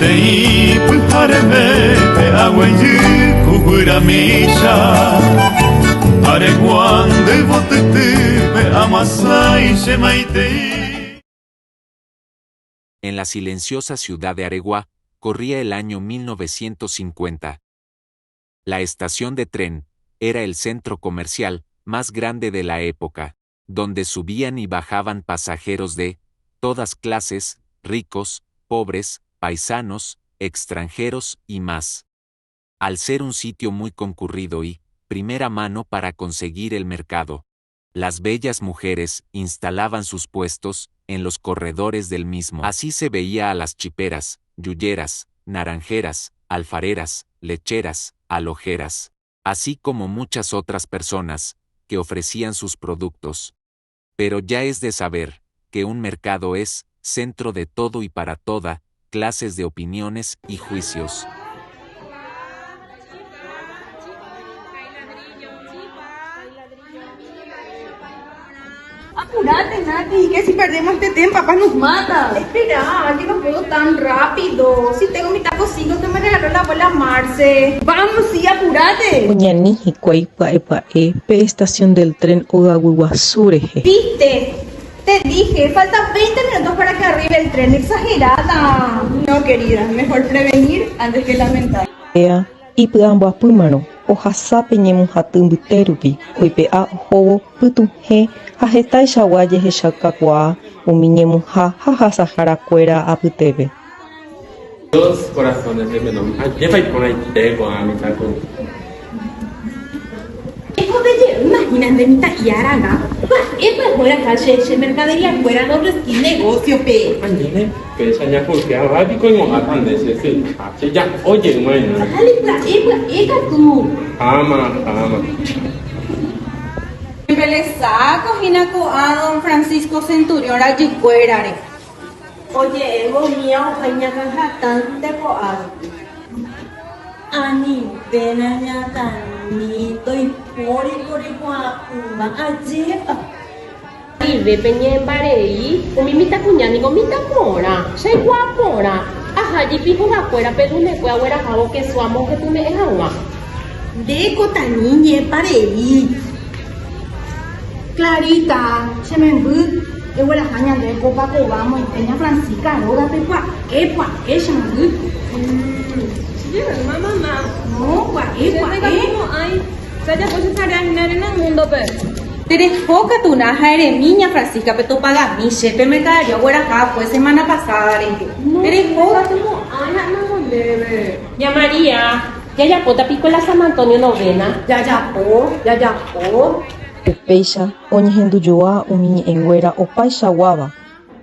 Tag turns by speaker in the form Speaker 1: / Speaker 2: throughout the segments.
Speaker 1: Peteĩ pyharevépe aguejy ku guyramícha, Aregua nde yvotytýpe amasãi che maitei.
Speaker 2: En la silenciosa ciudad de Areguá corría el año 1950. La estación de tren era el centro comercial más grande de la época, donde subían y bajaban pasajeros de todas clases, ricos, pobres, paisanos, extranjeros y más. Al ser un sitio muy concurrido y primera mano para conseguir el mercado, las bellas mujeres instalaban sus puestos en los corredores del mismo. Así se veía a las chiperas, yuyeras, naranjeras, alfareras, lecheras, alojeras, así como muchas otras personas que ofrecían sus productos. Pero ya es de saber que un mercado es centro de todo y para toda clases de opiniones y juicios.
Speaker 3: Apurate, Nati, que si perdemos este tren, papá nos mata.
Speaker 4: Espera, que no puedo tan rápido. Si tengo mi taco 5 que me regaló la abuela Marce.
Speaker 3: Vamos, sí, apurate.
Speaker 5: Oñani hikuái pya'e pya'e pe estación del tren ogaguyguasu rehe.
Speaker 4: Viste, te dije, faltan 20 minutos para que arribe el tren, exagerada.
Speaker 3: No, querida, mejor prevenir antes que lamentar.
Speaker 5: Péa ipy'amboapýmarõ ohasa pe ñemuhaty mbyte rupi, oipe'a ohóvo pytuhẽ ha hetaichagua jehechaukakuaa umi ñemuha ha hasaharakuéra apytépe.
Speaker 6: Dos corazones de melón. Ajépa iporãite ko'ã mitãkuña.
Speaker 7: Ehove jeýma hína nde mitã'i aragã. Mba'épa eho raha che che mercadería kuéra don Resquín negocio pe.
Speaker 6: Añete, péicha ñakonfia vai piko oimo'ãta nde che sy ha che ja'o jeýma hína.
Speaker 7: Dale pya'e pya'e katu.
Speaker 6: Jáma, jáma.
Speaker 4: Embelesáko hína ko'ã don Francisco Centurión rajykuérare.
Speaker 8: Oje'évo umía opa iñakãhatãnte ko'árupi. Anivéna ñatãmi ndoipóri ko reikuaa'ỹva, ajépa.
Speaker 7: Anive peñe'ẽmbarei, umi mitãkuña ningo mitã porã, che aikuaa porã, aha jepi hogakuérape lunekue aguerahávo kesu amohepyme'ẽ hag̃ua.
Speaker 8: Ndéko tani ñe'ẽmbarei.
Speaker 4: Clarita, che memby, egueraha ñande ko pakova moite ña Francisca rógape pya'e pya'e che memby.
Speaker 9: Che jeýma mamá.
Speaker 4: No, pya'e
Speaker 9: Che
Speaker 4: pya'e.
Speaker 9: ndaikatumo'ãi, che ajapo che tarea hína en el mundo-pe.
Speaker 4: Tereho katu na ha eremi ña Francisca-pe topagami che pe mercadería ogueraha fue semana pasada rehe.
Speaker 9: No,
Speaker 4: Tereho.
Speaker 9: ndaikatumo'ãi ha'éngo ndéve.
Speaker 7: Ña María, Jajapóta piko la San Antonio novena?
Speaker 8: Jajapo, jajapo.
Speaker 5: Upéicha oñehendujoa umi ñe'ẽnguéra opaichaguáva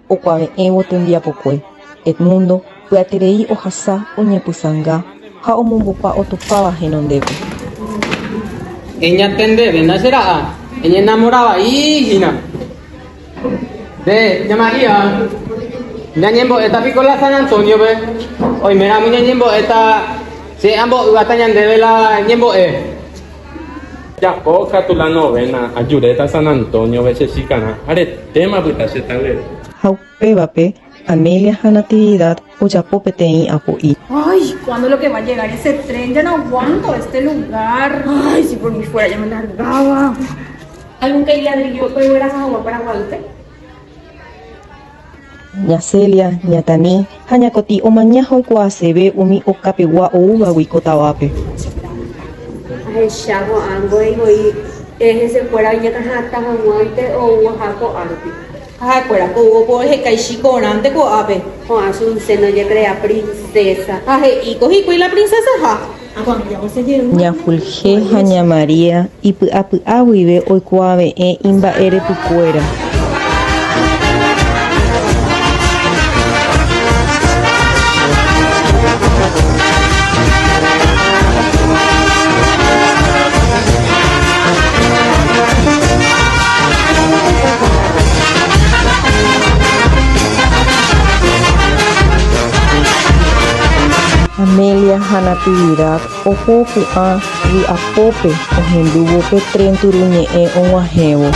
Speaker 5: okuave'ẽvo tembiapokue. Edmundo pya'eterei ohasa oñepysãnga ha omombopa otopáva henondépe.
Speaker 10: Eñatendevéna che ra'a, eñenamora vai hína. Nde, ña María, ñañembo'éta piko la San Antonio-pe? Oiméramo ñañembo'éta, che ambo'ývata ñandéve la ñembo'e.
Speaker 6: Japo katu la novena, ajuréta San Antonio-pe che chikarã, aretéma pyta che tavy'e.
Speaker 5: Ha upévape Amelia ha Natividad ojapo peteĩ apo'i.
Speaker 4: Ay, cuándo lo que va a llegar ese tren, ya no aguanto este lugar. Ay, si por mí fuera ya me largaba.
Speaker 7: Algún kai ladrillo pegueraha hag̃ua Paraguaýpe?
Speaker 5: Ña Celia, Ña Tani ha Ña Koti omaña ha oikuaaseve umi okapegua oúvagui ko tavápe.
Speaker 8: Ahecha ko'ã mbo'eivoi hesekuéra iñakãhatã hag̃uánte ouha ko'árupi.
Speaker 4: Ha ha'ekuéra ko opo oheka ichikorãnte ko'ápe.
Speaker 8: Ko'ã Asunción ojekrea princesa.
Speaker 4: Ha he'íko hikuái la princesaha.
Speaker 5: Ña Fulge ha Ña María ipy'apy'a guive oikuaave'ẽ imba'erepykuéra. Amelia ha Natividad oho opu'ã vy'apópe ohendúvo pe tren turuñe'ẽ og̃uahẽvo.